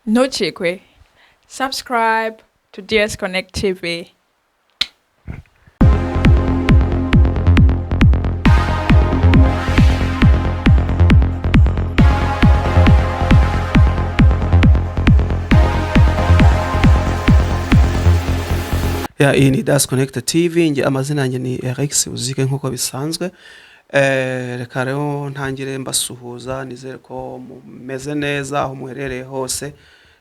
Ntucikwe. Subscribe to DS Connect TV. Ya, iyi ni Das Connect TV. Nge amazina yanjye ni Eric Uzike nk'uko bisanzwe. Reka rero ntangire mbasuhuza, nizere ko mumeze neza aho muherereye hose.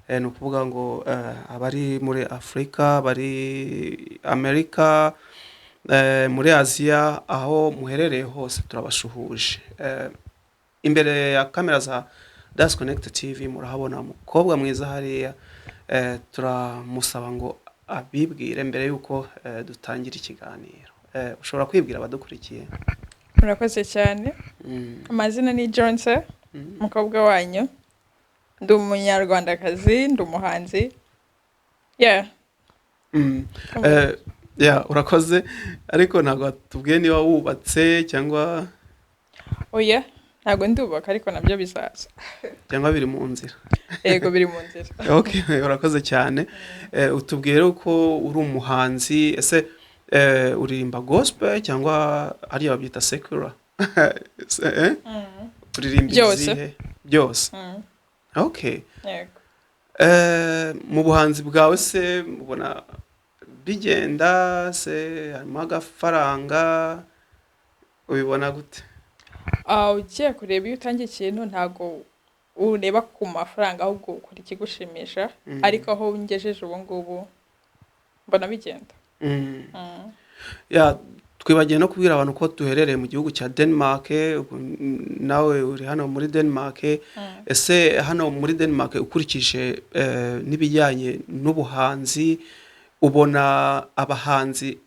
Ni ukuvuga ngo abari muri Afurika, abari Amerika, muri Aziya, aho muherereye hose turabashuhuje. Imbere ya kamera za Das Connect TV murahabona umukobwa mwiza hariya. Turamusaba ngo abibwire mbere y'uko dutangira ikiganiro. Ushobora kwibwira abadukurikiye? Murakoze cyane. Amazina ni Johnson, umukobwa wanyu. Ndi umunyarwandakazi, ndi umuhanzi. Yeah. Ya, urakoze, ariko ntabwo watubwiye niba wubatse cyangwa Oya, ntabwo ndubaka, ariko nabyo bizaza. Cyangwa biri mu nzira. Yego, biri mu nzira. Okay, urakoze cyane. Utubwire ko uri umuhanzi. Ese uririmba gospel cyangwa hariya babyita secular? Eh? Uririmba Byose. izihe? Byose? Okay. Yego. Mu buhanzi bwawe se ubona bigenda se, harimo agafaranga, ubibona gute? Ah, ugiye kureba, iyo utangiye ikintu ntabwo ureba ku mafaranga, ahubwo ukora ikigushimisha. Ariko aho ngejeje ubu ngubu mbona bigenda. Ya, twibagiwe no kubwira abantu ko duherereye mu gihugu cya Denmark. Ubu nawe uri hano muri Denmark. Ese hano muri Denmark, ukurikije n'ibijyanye n'ubuhanzi, ubona abahanzi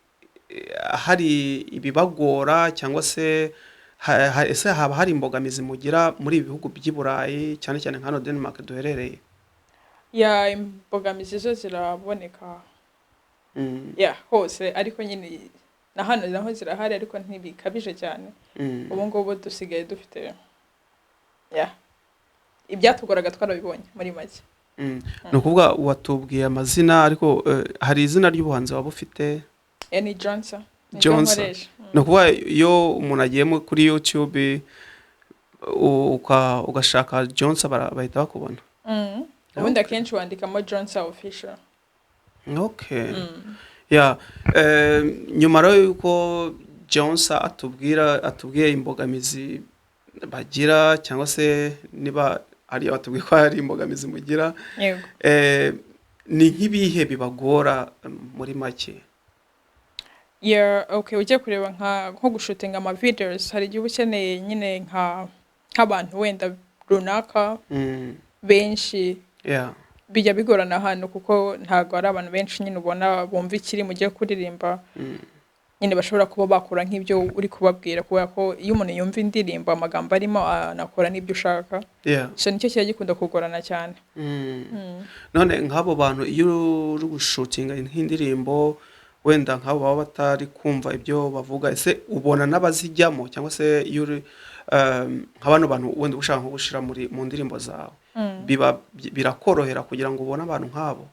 hari ibibagora cyangwa se ese haba hari imbogamizi mugira muri ibi bihugu by'i Burayi, cyane cyane nka hano Denmark duherereye? Ya, imbogamizi zo ziraboneka ya hose, ariko nyine na hano naho zirahari, ariko ntibikabije cyane. Ubu ngubu dusigaye dufite, ya, ibyatugoraga twarabibonye muri make. Ni ukuvuga watubwiye amazina, ariko hari izina ry'ubuhanzi waba ufite? Ni Johnson. Niryo Johnson. nkoresha. Ni ukuvuga iyo umuntu agiye kuri YouTube ugashaka Johnson, bahita bakubona? Ubundi akenshi wandikamo Johnson Official. Okay. Ya, nyuma rero yuko Johnson atubwiye imbogamizi bagira, cyangwa se niba hari batubwiye ko hari imbogamizi mugira, Yego. Ni nk'ibihe bibagora muri make? Yeah, okay, ugiye kureba nko gushootinga ama videos, hari igihe uba ukeneye nyine nk'abantu wenda runaka benshi. Bijya bigorana hano kuko ntabwo ari abantu benshi nyine ubona bumva ikiri mugiye kuririmba, nyine bashobora kuba bakora nk'ibyo uri kubabwira, kubera ko iyo umuntu yumva indirimbo, amagambo arimo, anakora n'ibyo ushaka. So nicyo kiba gikunda kugorana cyane. None nk'abo bantu, iyo uri gushootinga nk'indirimbo, wenda nk'abo baba batari kumva ibyo bavuga, ese ubona n'abazijyamo, cyangwa se iyo uri nka bano bantu wenda ushaka nko gushyira mu ndirimbo zawe, biba birakorohera kugira ngo ubone abantu nk'abo?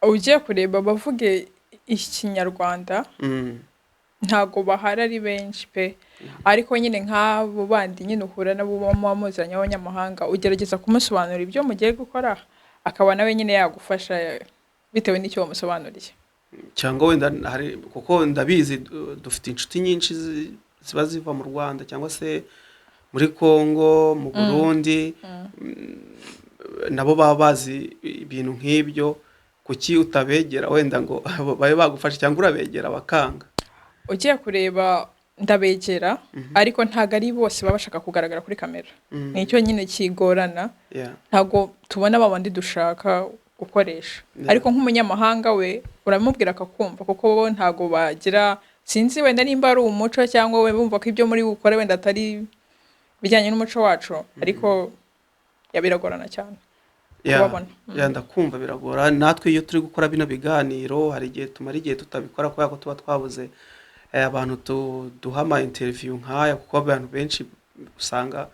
Ugiye kureba, bavuge ikinyarwanda ntago bahari ari benshi pe, ariko nyine nk'abo bandi nyine uhura nabo muba muziranye b'abanyamahanga, ugerageza kumusobanurira ibyo mugiye gukora, akaba nawe nyine yagufasha bitewe n'icyo wamusobanuriye. Cyangwa wenda hari, kuko ndabizi dufite inshuti nyinshi ziba ziva mu Rwanda cyangwa se muri Congo, mu Burundi, nabo baba bazi ibintu nk'ibyo. Kuki utabegera wenda ngo babe bagufasha, cyangwa urabegera bakanga? Ugiye kureba, ndabegera, ariko ntabwo ari bose baba bashaka kugaragara kuri kamera. Nicyo nyine kigorana. Ntabwo tubona ba bandi dushaka gukoresha. Ariko nk'umunyamahanga we uramubwira akakumva, kuko bo ntabwo bagira, sinzi wenda nimba ari umuco cyangwa we bumva ko ibyo muri bukore wenda atari ibijyanye n'umuco wacu, ariko ya, biragorana cyane kubabona. Ya, ndakumva, biragora. Natwe iyo turi gukora bino biganiro, hari igihe tumara igihe tutabikora kubera ko tuba twabuze abantu duha ama interview nk'aya, kuko abantu benshi usanga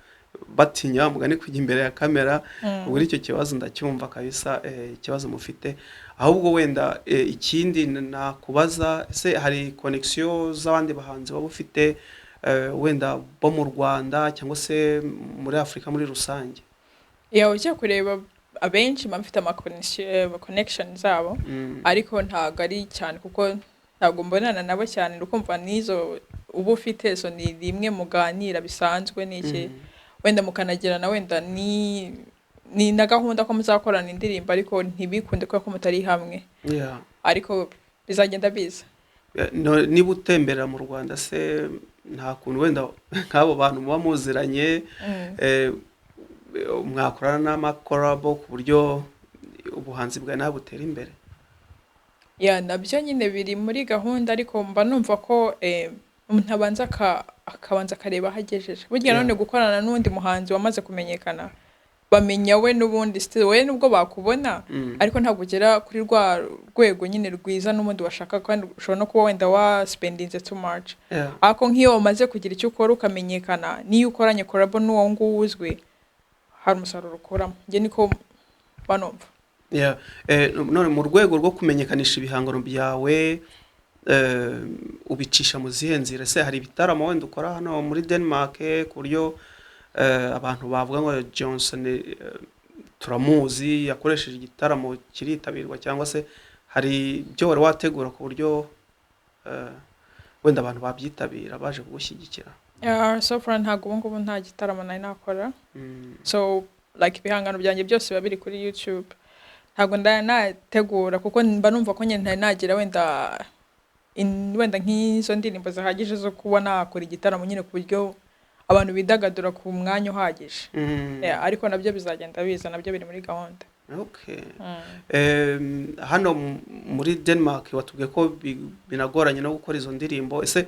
Batinya mugani kujya imbere ya kamera. Ubwo icyo kibazo ndacyumva kabisa, ikibazo mufite. Ahubwo wenda ikindi nakubaza, ese hari connection z'abandi bahanzi waba ufite, wenda bo mu Rwanda cyangwa se muri Afurika muri rusange? Yeah, ugiye kureba abenshi mba mfite ama connection zabo, ariko ntabwo ari cyane kuko ntabwo mbonana nabo cyane. Ukumva n'izo uba ufite, so ni rimwe muganira bisanzwe n'iki, wenda mukanagirana wenda ni na gahunda ko muzakorana indirimbo, ariko ntibikunde kubera ko mutari hamwe, ariko bizagenda biza. No, niba utemberera mu Rwanda se, nta kuntu wenda nk'abo bantu muba muziranye mwakorana n'amacollabo ku buryo ubuhanzi bwawe nawe butera imbere? Yeah, nabyo nyine biri muri gahunda, ariko mba numva ko umuntu abanza akabanza akareba aho agejeje burya. None gukorana n'undi muhanzi wamaze kumenyekana, bamenya we n'ubundi still we nubwo bakubona, ariko ntabwo ugera kuri rwa rwego nyine rwiza n'ubundi washaka, kandi ushobora no kuba wenda wa spendinze too much. Ariko nk'iyo wamaze kugira icyo ukora ukamenyekana, n'iyo ukoranye collabo n'uwo nguwo uzwi, hari umusaruro ukuramo. Njye niko banumva. Yeah. None mu rwego rwo kumenyekanisha ibihangano byawe, ubicisha mu zihe nzira? Ese hari ibitaramo wenda ukora hano muri Denmark ku buryo abantu bavuga ngo Johnson turamuzi, yakoresheje igitaramo kiritabirwa, cyangwa se hari ibyo wari wategura ku buryo wenda abantu babyitabira baje kugushyigikira? Yeah, so far ntabwo, ubu ngubu nta gitaramo nari nakora. So like ibihangano byanjye byose biba biri kuri YouTube. Ntabwo nategura kuko mba numva ko nyine ntari nagira wenda wenda nk'izo ndirimbo zihagije zo kuba nakora igitaramo nyine ku buryo abantu bidagadura ku mwanya uhagije. Yeah, ariko nabyo bizagenda biza, nabyo biri muri gahunda. Hano muri Denmark watubwiye ko binagoranye no gukora izo ndirimbo. Ese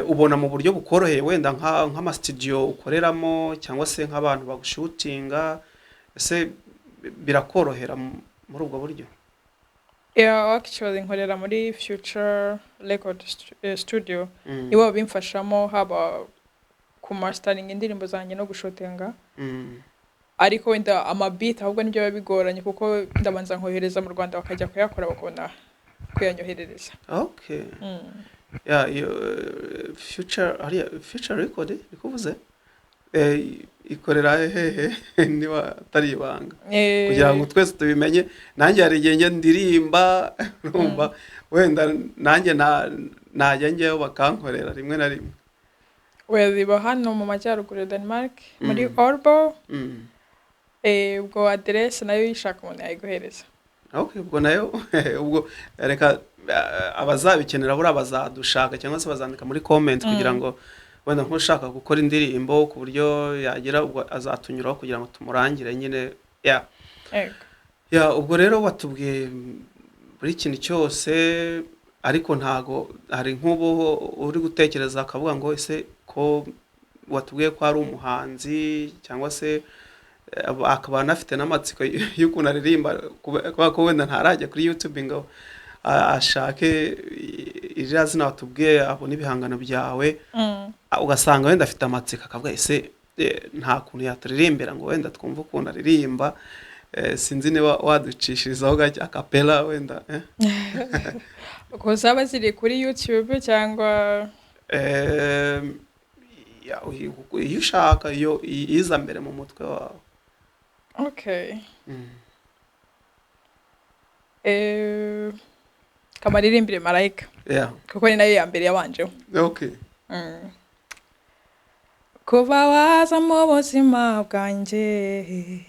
ubona mu buryo bukoroheye wenda nk'amasitudiyo ukoreramo cyangwa se nk'abantu bagushutinga, ese birakorohera muri ubwo buryo? Yeah, actually nkorera muri Future Record Studio. Nibo babimfashamo, haba ku mastering indirimbo zanjye no gushutinga. Ariko wenda amabeat ahubwo nibyo biba bigoranye, kuko ndabanza nkohereza mu Rwanda bakajya kuyakora, bakabona kuyanyoherereza. Yeah, iyo Future, hariya Future Record niko uvuze, ikorera hehe niba atari ibanga, kugira ngo twese tubimenye? Nanjye hari igihe njya ndirimba, urumva, wenda nanjye najya njyayo bakankorera rimwe na rimwe. Well, iba hano mu majyaruguru ya Denmark, muri Aalborg. Ubwo aderese nayo uyishaka umuntu yayiguhereza. Okay, ubwo nayo ubwo reka abazabikenera buriya bazadushaka cyangwa se bazandika muri comment, kugira ngo wenda nk'ushaka gukora indirimbo ku buryo yagira, ubwo azatunyuraho kugira ngo tumurangire nyine, yeah. Yego. Yeah, ubwo rero watubwiye buri kintu cyose, ariko ntago hari nk'ubu uri gutekereza akavuga ngo ese ko watubwiye ko ari umuhanzi, cyangwa se akaba anafite n'amatsiko y'ukuntu aririmba, kubera ko wenda ntarajya kuri YouTube ngo ashake iriya zina watubwiye, abone ibihangano byawe, ugasanga wenda afite amatsiko akavuga ese nta kuntu yaturirimbira ngo wenda twumve ukuntu aririmba? Sinzi niba waducishirizaho gake a cappella wenda, eh? Ubwo zaba ziri kuri YouTube cyangwa? Ya, iyo ushaka, iyo iza mbere mu mutwe wawe. Okay. Kamaririmbire Marayika, kuko ni nayo ya mbere yabanjeho. Kuba waza mu buzima bwanjye,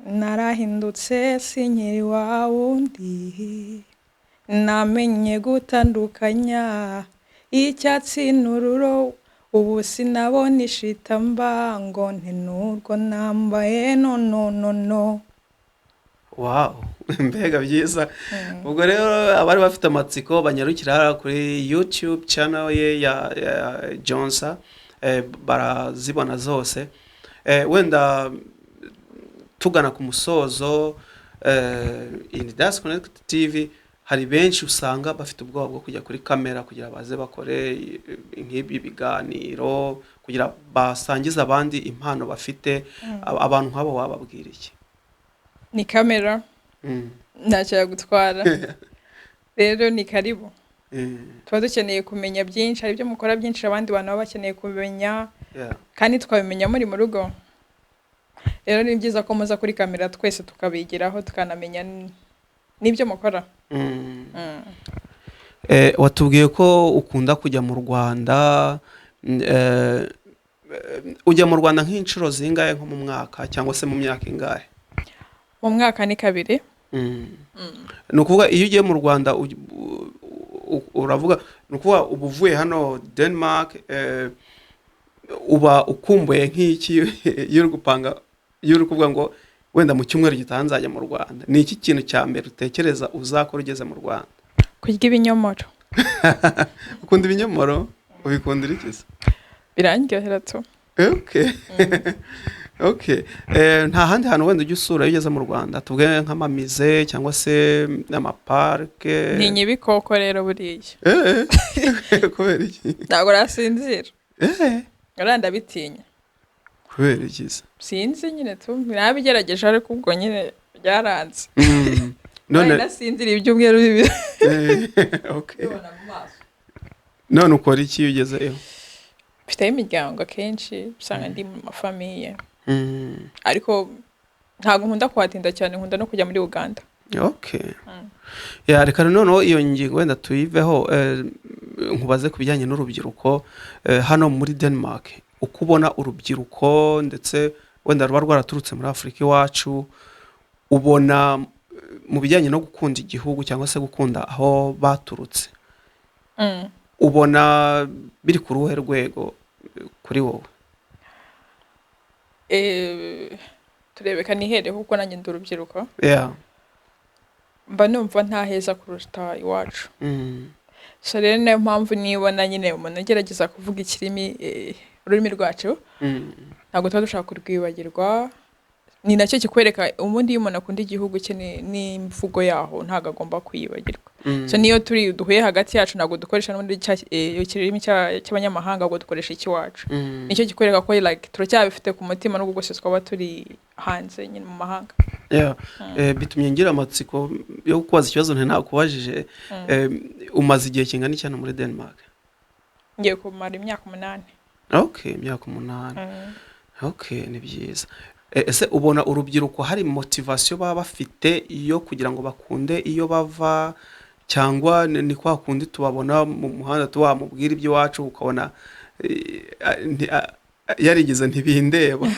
narahindutse, sinkiri wa wundi. Namenye gutandukanya icyatsi n'ururo. Ubu sinabona ishitamba ngo ntinurwo nambaye, no, no, no, no. Wow, mbega byiza! Ubwo rero abari bafite amatsiko banyarukira hariya kuri YouTube channel ye ya Jonsa, barazibona zose. Wenda tugana ku musozo, in Das Connect TV. Hari benshi usanga bafite ubwoba bwo kujya kuri kamera kugira baze bakore nk'ibi biganiro, kugira basangize abandi impano bafite. Abantu nk'abo wababwira iki? Ni kamera, ntacyo yagutwara. Rero ni karibu. Tuba dukeneye kumenya byinshi. Hari ibyo mukora byinshi abandi bantu baba bakeneye kumenya, kandi twabimenya muri mu rugo. Rero ni byiza ko muza kuri kamera, twese tukabigiraho, tukanamenya n'ibyo mukora. Watubwiye ko ukunda kujya mu Rwanda. Ujya mu Rwanda nk'inshuro zingahe nko mu mwaka, cyangwa se mu myaka ingahe? Mu mwaka ni kabiri. Ni ukuvuga iyo ugiye mu Rwanda uravuga, ni ukuvuga uba uvuye hano Denmark, uba ukumbuye nk'iki iyo uri gupanga, iyo uri kuvuga ngo wenda mu cyumweru gitaha nzajya mu Rwanda, ni iki kintu cya mbere utekereza uzakora ugeze mu Rwanda? Kurya ibinyomoro. Ukunda ibinyomoro? Ubikundira iki se? Birandyohera tu. Okay. Nta handi hantu wenda ujya usura iyo ugeze mu Rwanda, tuvuge nk'ama musée cyangwa se amaparike? Ntinya ibikoko rero buriya. Kubera iki? Ntabwo nasinzira. Uriya ndabitinya. Kubera iki se? Sinzi nyine tu, nabigerageje ariko ubwo nyine byaranze. None none nasinziriye ibyumweru 2. Okay. Mbibona mu maso. None ukora iki iyo ugezeyo? Mfiteyo imiryango, akenshi usanga ndi mu ma famille, ariko ntabwo nkunda kuhatinda cyane. Nkunda no kujya muri Uganda. Okay. Ya, reka noneho iyo ngingo wenda tuyiveho, nkubaze ku bijyanye n'urubyiruko hano muri Denmark. Uko ubona urubyiruko, ndetse wenda ruba rwaraturutse muri Afurika iwacu, ubona mu bijyanye no gukunda igihugu cyangwa se gukunda aho baturutse, ubona biri ku ruhe rwego kuri wowe? Turebeka nihereho kuko nanjye ndi urubyiruko. Mba numva nta heza kuruta iwacu. So rero niyo mpamvu nibona nyine umuntu agerageza kuvuga ikirimi, ururimi rwacu, ntabwo tuba dushaka kurwibagirwa. Ni nacyo kikwereka ubundi iyo umuntu akunda igihugu cye n'imvugo yaho, ntabwo agomba kuyibagirwa. So niyo turi duhuye hagati yacu, ntabwo dukoresha n'ubundi ikirimi cy'abanyamahanga, ahubwo dukoresha icy'iwacu. Nicyo kikwereka ko like turacyabifite ku mutima, nubwo bwose twaba turi hanze nyine mu mahanga. Yeah. Bitumye ngira amatsiko yo kubaza ikibazo ntari nakubajije. Umaze igihe kingana iki hano muri Denmark? Ngiye kumara imyaka 8. Okay, imyaka 8. Okay, ni byiza. Ese ubona urubyiruko hari motivation baba bafite iyo kugira ngo bakunde iyo bava, cyangwa ni kwa kundi tubabona mu muhanda, tuwamubwira iby'iwacu ukabona yarigeze ntibindeba?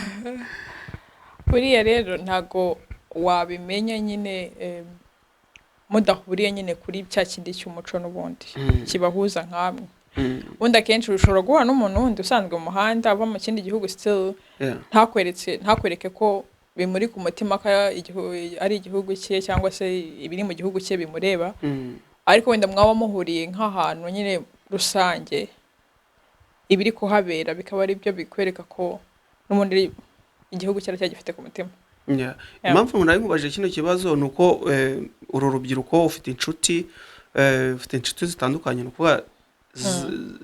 Buriya rero ntago wabimenya nyine mudahuriye nyine kuri cya kindi cy'umuco n'ubundi kibahuza nkamwe. Ubundi akenshi ushobora guhura n'umuntu wundi usanzwe mu muhanda ava mu kindi gihugu, still ntakwereke ko bimuri ku mutima ko ari igihugu cye cyangwa se ibiri mu gihugu cye bimureba, ariko wenda mwaba muhuriye nk'ahantu nyine rusange, ibiri kuhabera bikaba ari byo bikwereka ko n'ubundi igihugu cye aracyagifite ku mutima. Impamvu nari nkubajije kino kibazo ni uko uru rubyiruko, ufite inshuti zitandukanye, ni ukuvuga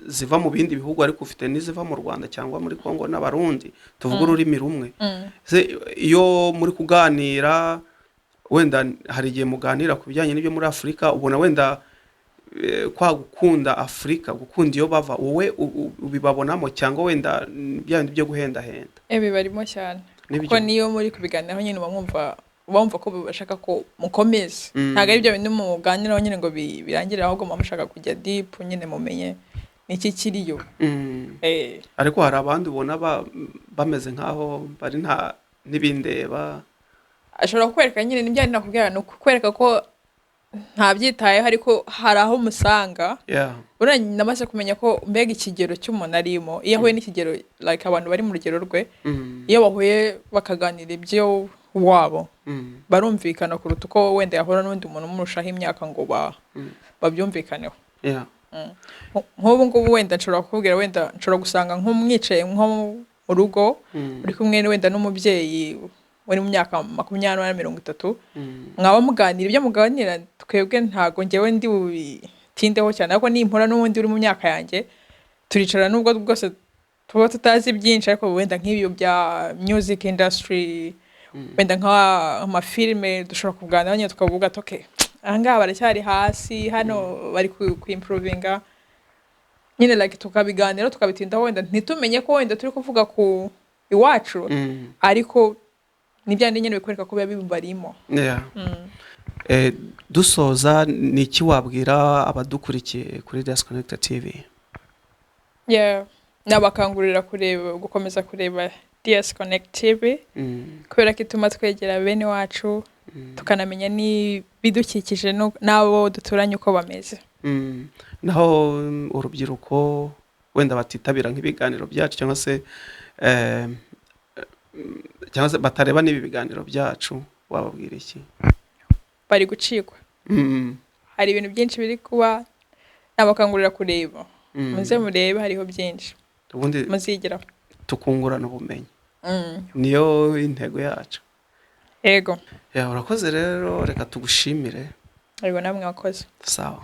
ziva mu bindi bihugu, ariko ufite n'iziva mu Rwanda cyangwa muri Congo n'Abarundi tuvuga ururimi rumwe. Se iyo muri kuganira, wenda hari igihe muganira ku bijyanye n'ibyo muri Afurika, ubona wenda kwa gukunda Afurika, gukunda iyo bava, wowe ubibabonamo, cyangwa wenda bya bindi byo guhendahenda? Bibarimo cyane. Nibyo. Kuko niyo muri kubiganiraho nyine uba wumva ko bashaka ko mukomeza. Ntabwo ari byo bintu muganiraho nyine ngo birangire, ahubwo muba mushaka kujya deep nyine, mumenye niki kiriyo. Ariko hari abandi ubona bameze nk'aho bari nta n'ibindeba. Ashobora kukwereka nyine, nibyo nakubwira, ni ukukwereka ko ntabyitayeho, ariko hari aho musanga. Buriya namaze kumenya ko mbega ikigero cy'umuntu arimo, iyo ahuye n'ikigero, like abantu bari mu rugero rwe, iyo bahuye bakaganira ibyo wabo, barumvikana kuruta uko wenda yahura n'undi muntu umurushaho imyaka ngo babyumvikaneho. Nk'ubu ngubu wenda nshobora kukubwira, wenda nshobora gusanga nk'umwicaye nko mu rugo, uri kumwe wenda n'umubyeyi. uri mu myaka 20 na 30, mwaba muganira ibyo muganira. Twebwe ntago njyewe ndi bubitindeho cyane, ariko nimpura n'ubundi uri mu myaka yanjye turicara, nubwo bwose tuba tutazi byinshi, ariko wenda nk'ibyo bya music industry, wenda nk'amafilime, dushobora kuganira nyine tukavuga ati: "Okay, ahangaha baracyari hasi, hano bari ku improvinga nyine." Like tukabiganira, tukabitindaho, wenda ntitumenye ko wenda turi kuvuga ku iwacu, ariko ni bya nyine bikwereka ko biba bibarimo. Dusoza, ni iki wabwira abadukurikiye kuri Das Connected TV? Yeah. Nabakangurira kureba, gukomeza kureba DS Connect TV, kubera ko ituma twegera bene wacu, tukanamenya n'ibidukikije n'abo duturanye uko bameze. Naho urubyiruko wenda batitabira nk'ibiganiro byacu, cyangwa se batareba n'ibi biganiro byacu, wababwira iki? Bari gucikwa. Hari ibintu byinshi biri kuba. Nabakangurira kureba. Muze murebe, hariho byinshi ubundi muzigeraho. Tukungurana ubumenyi, niyo intego yacu. Yego. Yeah, urakoze rero, reka tugushimire. Yego, namwe wakoze. Sawa.